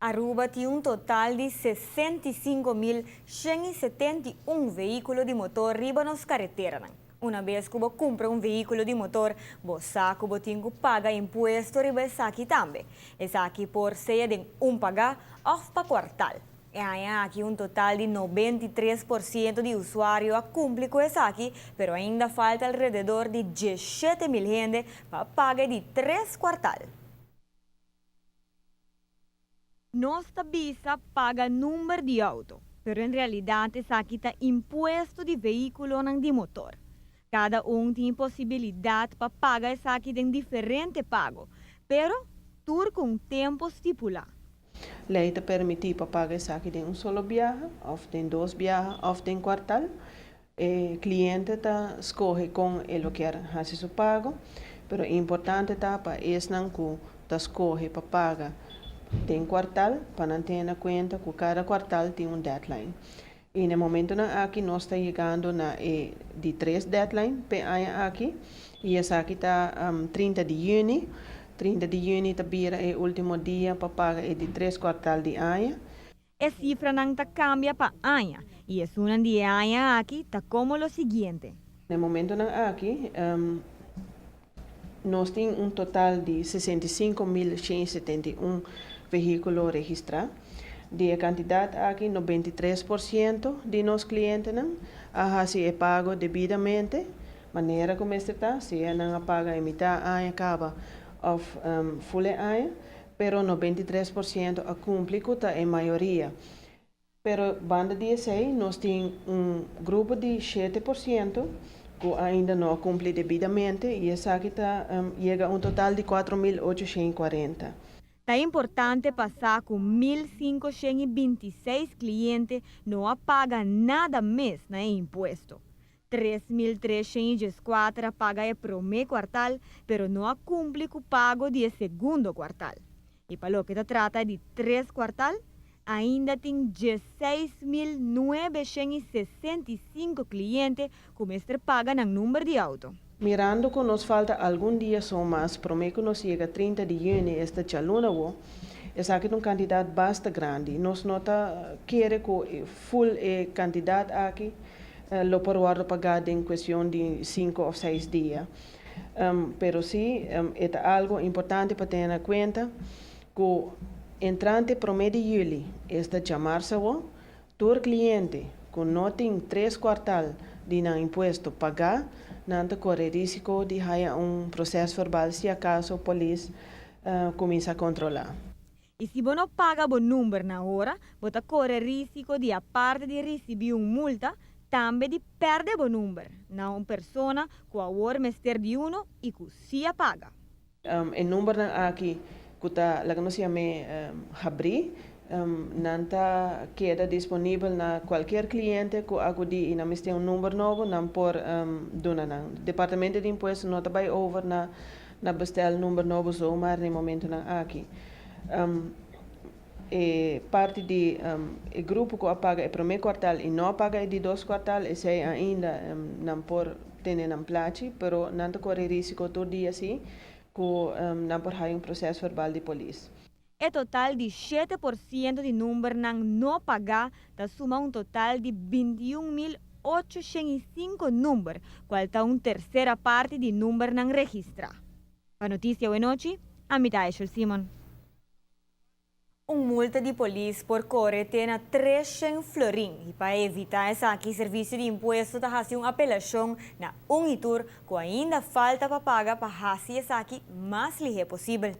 Aruba tin un total di 65.171 vehiculo di motor riba nos careteranan. Una bes cu bo cumpra un vehiculo di motor, bo sa cu bo tin cu paga impuesto riba esaki tambe. Esaki por sea den un paga of pa kwartaal. E aña aki un total di 93% di usuario a cumpli cu esaki, pero ainda falta alrededor di 17.000 hende pa paga di tres kwartaal. Nos ta bisa paga number di auto, pero en realidad esaki ta impuesto di vehiculonan di motor. Cada un tin posibilidad pa paga esaki den diferente pago, pero tur cu tempo stipula. Ley ta permiti pa paga esaki den un solo biaha, of den dos biaha, of den kwartaal. E cliente ta scoge con e lo kier haci su pago, pero importante ta pa esnan cu ta scoge pa paga den kwartaal, pa nan tene cuenta cu cada kwartaal tin un deadline. Y na e momentonan aki nos ta yegando na e di tres deadline pa e aña aki, y esaki ta 30 di juni. 30 di juni ta bira e ultimo dia pa paga e di tres kwartaal di aña. E cifranan ta cambia pa aña y esunnan di aña aki ta como lo siguiente. Na e momentonan aki, nos tin un total di 65.171 vehiculo registra. Di e cantidad aki, 93% di nos clientenan a haci e pago debidamente, manera cu mester ta, si nan a paga e mitar aña caba of full aña, pero 93% a cumpli, cu ta e mayoria. Pero banda di esey, nos tin un grupo di 7% cu ainda no a cumpli debidamente y esaki ta yega un total di 4.840. Ta importante pa sa cu 1.526 cliente no a paga nada mes na impuesto. 3.304 a paga e prome kwartaal, pero no a cumpli cu pago di segundo kwartaal. Y pa loke ta trata di tres kwartaal, ainda tin 16.965 cliente cu mester paga nan number di auto. Mirando cu nos falta algun dia so mas, prome cu nos yega 30 di juni, esta dialuna, esaki ta un cantidad basta grandi. Nos no ta kere cu full e cantidad aki lo por wordo paga den cuestion di 5 of 6 dia. Pero si, e algo importante pa tene na cuenta cu entrante 1 di juli, esta diamars, tur cliente cu no tin tres kwartaal di nan impuesto paga, nan ta core risico di haya un proces-verbaal si acaso polis cuminsa controla. Y si bo no paga bo number na ora, bo ta core risico di, aparte di ricibi un multa, tambe di perde bo number na un persona cu awor mester di uno y cu si a paga. E numbernan aki cu ta, laga nos yama, habri, nan ta keda disponibel na cualkier cliente cu acudi y nan mester un number nobo, nan por duna nan. Departamento di Impuesto no ta bay over na bestel number nobo zomaar na momentonan aki. E parti di e grupo cu a paga e prome kwartaal y no a paga e di dos kwartaal, esey ainda nan por tene nan plachi, pero nan ta core risico tur dia si cu nan por haya un proces-verbaal di polis. E total di 7% di numbernan no paga ta suma un total di 21.805 number, cual ta un tercera parti di numbernan registra. Pa Noticia Awenochi, ami ta Simon. Un multa di polis por core te na 300 florin. Y pa evita esaki, Servicio di Impuesto ta haci un apelacion na un y tur cu ainda falta pa paga pa haci esaki mas lihe posibel.